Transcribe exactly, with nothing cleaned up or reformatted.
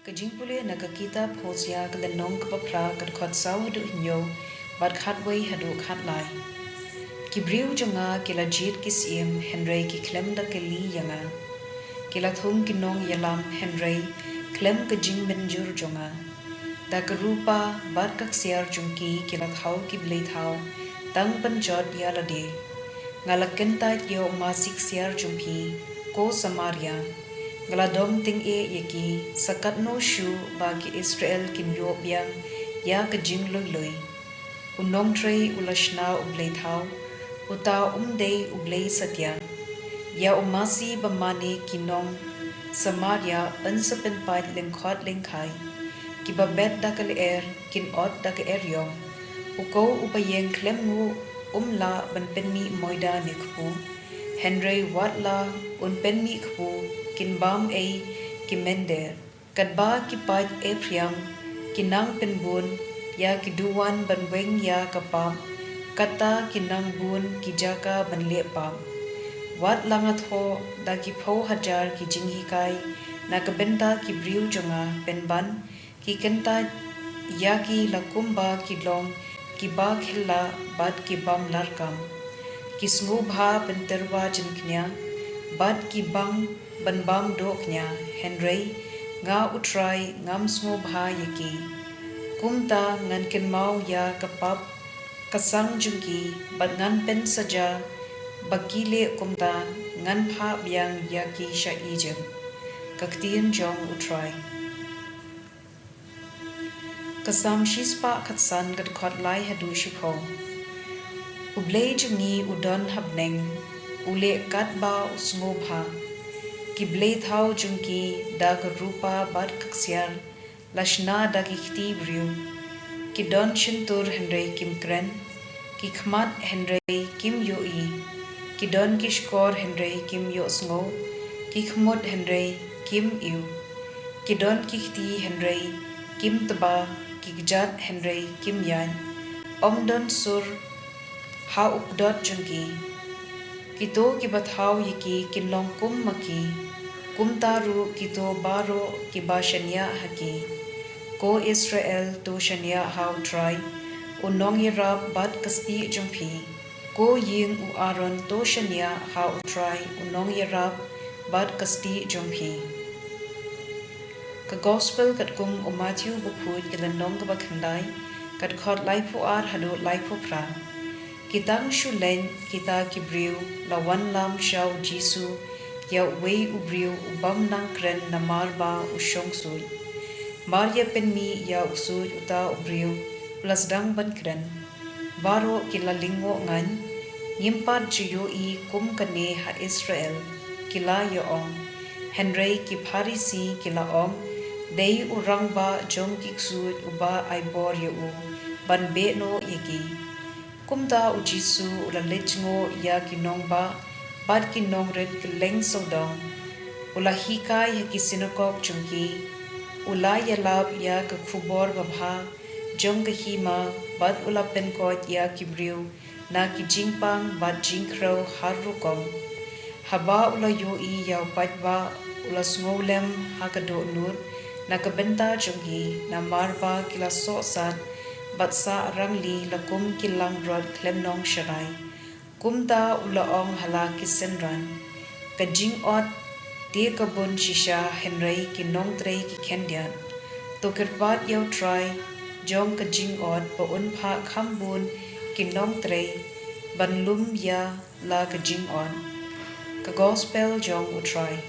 Ka jingpule na ka kitab Hosea ka lynnong kaba phra, ka dkhot saw haduh hynñiew bad khatwei haduh khatlai. Ki briew jong nga ki la jied ki syiem, hynrei ki khlem da kylli ïa nga. Ki la thung ki nongïalam, hynrei khlem ka jingmynjur jong nga. Da ka rupa bad ka ksiar jong ki ki la thaw ki blei thaw, tang ban jot ïa lade. Nga la kyntait ïa u masi ksiar jong phi, ko Samaria. Nga la dom tyngeh ïa ki, sa katno shuh ba ki Israel kin ïoh biang ïa ka jinglui lui. U nongtrei u la shna u blei thaw, uta um dei u blei satia. Ïa u masi ba mane ki nong Samaria yn sa pynpait lyngkhot lyngkhai. Kiba bet da ka lyer kin ot da ka eriong. U kow uba ïeng khlem nguh um lah ban pynmih moida ne kpu. Hynrei wat la un pynmih kpu, kin bam ei ki mynder. Katba ki paid Ephraim ki nang pynbun ïa ki duwan ban weng ïa ka pap, kata ki nang bun ki jaka ban leh pap. Wat la nga thoh da ki phew hajar ki jinghikai na ka bynta ki briew jong nga, pynban ki kyntait ïa ki la kumba ki long kiba khylla bad ki bym larkam. Ki sngewbha ban tyrwa jingkñia bad ki bang ban bam dohkñia, hynrei nga U Trai ngam sngewbha ïa ki. Kumta ngan kynmaw ïa ka pap ka sang jong ki bad ngan pynsaja ba ki leh kumta, ngan phah biang ïa ki sha Ijipt. Ka ktien jong U Trai. Ka Salm shispah khatsan, ka dkhot lai haduh shiphew. U Blei jong ngi u don ha bneng, u leh katba u sngewbha. Ki blei thaw jong ki da ka rupa bad ka ksiar, la shna da ki kti briew. Ki don shyntur hynrei kim kren, ki khmat hynrei kim ïohi. Ki don ki shkor hynrei kim ïohsngew, ki khmut hynrei kim ïohi. Ki don ki kti hynrei kim tba, ki kjat hynrei kim ïaid. Ym don sur ha u pdot jong ki. Kito kiba thaw ïa ki kin long kum ma ki. Kumta ruh kito baroh kiba shaniah ha ki. Ko Israel, to shaniah ha U Trai, u nongïarap bad ka stieh jong phi. Ko ïing u Aaron, to shaniah ha U Trai, u nongïarap bad ka stieh jong phi. Ka Gospel katkum u Mathaiw bakhuid, ka lynnong kaba khyndai, ka dkhot laiphew ar haduh laiphew phra. Ki tang shu leit kita ki briew, la wanlam sha U Jisu ïa uwei u briew u bym nang kren namar ba u shong suit. Mar ïa pynmih ïa u ksuid uta u briew u la sdang ban kren. Baroh ki la lyngngoh ngan, ngim pat ju ïohi kum kane ha Israel, ki la ïa ong. Hynrei ki Pharisi ki la ong, dei u rangbah jong ki ksuid uba ai bor ïa u ban beh noh ïa ki. Kumta U Jisu u la leit jngoh ïa ki nongbah bad ki nongrit kylleng sawdong. U la hikai ha ki synagog jong ki. U la ïalap ïa ka khubor babha jong ka hima bad u la pynkoit ïa ki briew na ki jingpang bad jingkhrew har rukom. Haba u la ïohi ïa u paidbah, u la sngewlem ha ka dohnud na ka bynta jong ki, namar ba ki la sohsat bad sah rangli la kum ki langbrot khlem nongsharai. Kumta u la ong ha la ki synran, ka jingot te ka bun shisha, hynrei ki nongtrei ki khyndiat. To kyrpad ïa U Trai jong ka jingot ba un phah kham bun ki nongtrei ban lum ïa la ka jingot. Ka Gospel jong U Trai.